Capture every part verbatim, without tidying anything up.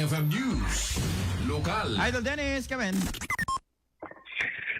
F M News, lokal. Idol Dennis, come in.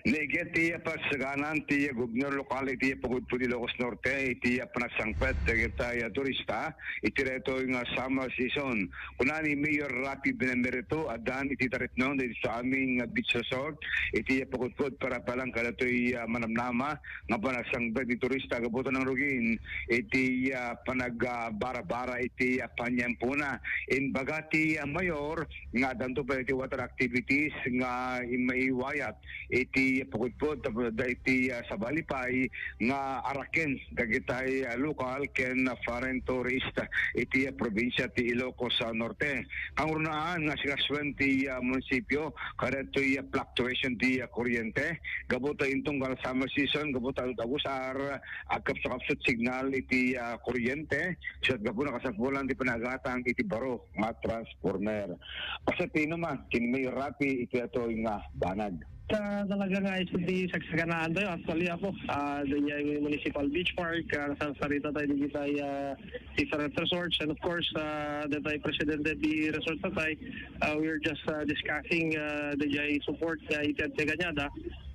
Naiget ti pagsaganan ti gobernador lokal iti Pagudpud, Ilocos Norte, iti panagsangpet dagiti turista iti daytoy nga summer season. Kuna ni Mayor Raffy Benamerito, addan iti taripnon dagiti amin nga beach resort iti Pagudpud para palang kadatoy, ah, manamnama nga panagsangpet ti turista gapu ta nangrugin iti, ah, panagbara-bara iti, ah, paniempona. Imbaga ti, ah, mayor nga addanto pay iti water activities nga im-, maiwayat iti Pagudpud tapno adda iti, ah, sabali pay nga araken dagitay, ah, lokal ken, ah, foreign tourist iti, ah, probinsia ti Ilocos, ah, Norte. Kangrunaan nga asikasuen ti, ah, munisipio kadatoy, ah, fluctuation ti, ah, kuryente gapu ta intunggal summer season, gapu ta agusar, agkapsukapsut signal iti, ah, kuryente, ket gapu na kasapulan ti panagatang iti baro nga transformer. Pasatino man ken Mayor Raffy iti daytoy nga banag. Sa talaga nga isu ti sagsaganaantayo, actually, Apo, ah, diay Municipal Beach Park, ah, sarsarita tayo digitay, ah, different resorts, and of course, ah, daytay presidente ti resort tayo, ah, we're just, ah, discussing, ah, diay support nga itedte kaniada,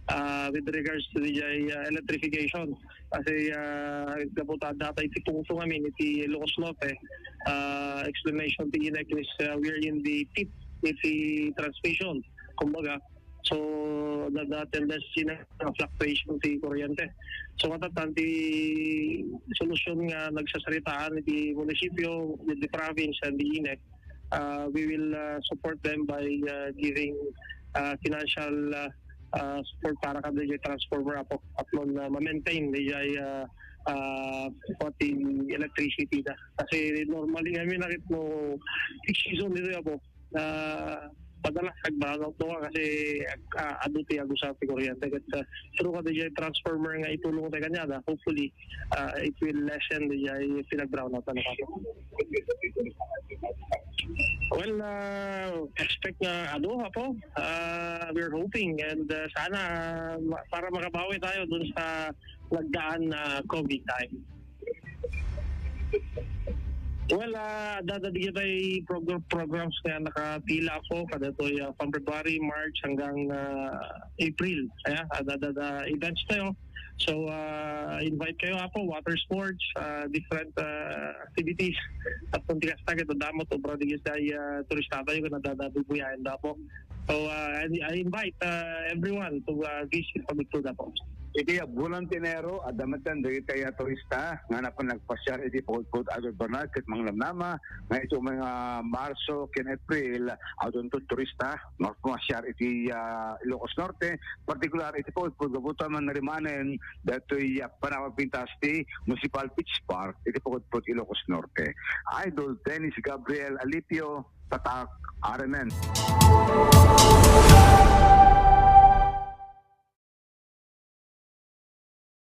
ah, with regards to diay, ah, electrification. Kasi, ah, gapu ta adda tayo ti pungso ngamin iti Ilocos Norte, ah, explanation ti INEC is, ah, we're in the pit iti transmission, kumbaga. So, adda tendency na fluctuation ti kuryente. So, matatan ti solusyon nga nagsasaritaan iti munisipio with the province and the INEC, uh, we will, uh, support them by, uh, giving, uh, financial, uh, uh, support para kada transformer, Apo, tapno, uh, ma-maintain diay, uh, uh, pati electricity da. Kasi normally, I mean, nakit mo, peak season dito, Apo, uh, madalas nag-brownout daw kasi, uh, adu ti agusar ti kuryente. Ket, uh, through kada transformer nga itulong tayo kaniada, hopefully, uh, it will lessen diay pinag-brownout na naman. Well, uh, expect nga, ano, Apo, uh, we're hoping and, uh, sana, uh, ma-, para makabawi tayo dun sa nagdaan na COVID time. Well, uh, dadadigitay progr-, programs nga nakapila, Apo, kadatoy, uh, from February, March hanggang, uh, April. Kaya, uh, dadada events tayo. So, ah, invite kayo, Apo, water sports, ah, different, ah, activities. At kung tigas na kita, damot, obra di sa, ah, turista tayo, kung nadadabi po yan, Apo. So, ah, I, I invite, ah, everyone to, ah, visit Pagudpud, Apo. Iti bulan ti Enero, adda met dagiti turista nga napan nagpasiar iti Pagudpud Agricultural Market, mangnamnama nga iti mga Marso ken April, adunto turista nga pumasiar iti, ah, Ilocos Norte, partikular iti Pagudpud, gapu ta man narimanen datoy, ah, panagpintas ti Municipal Beach Park iti Pagudpud, Ilocos Norte. Idol Dennis Gabriel Alipio, Tatak, R M N.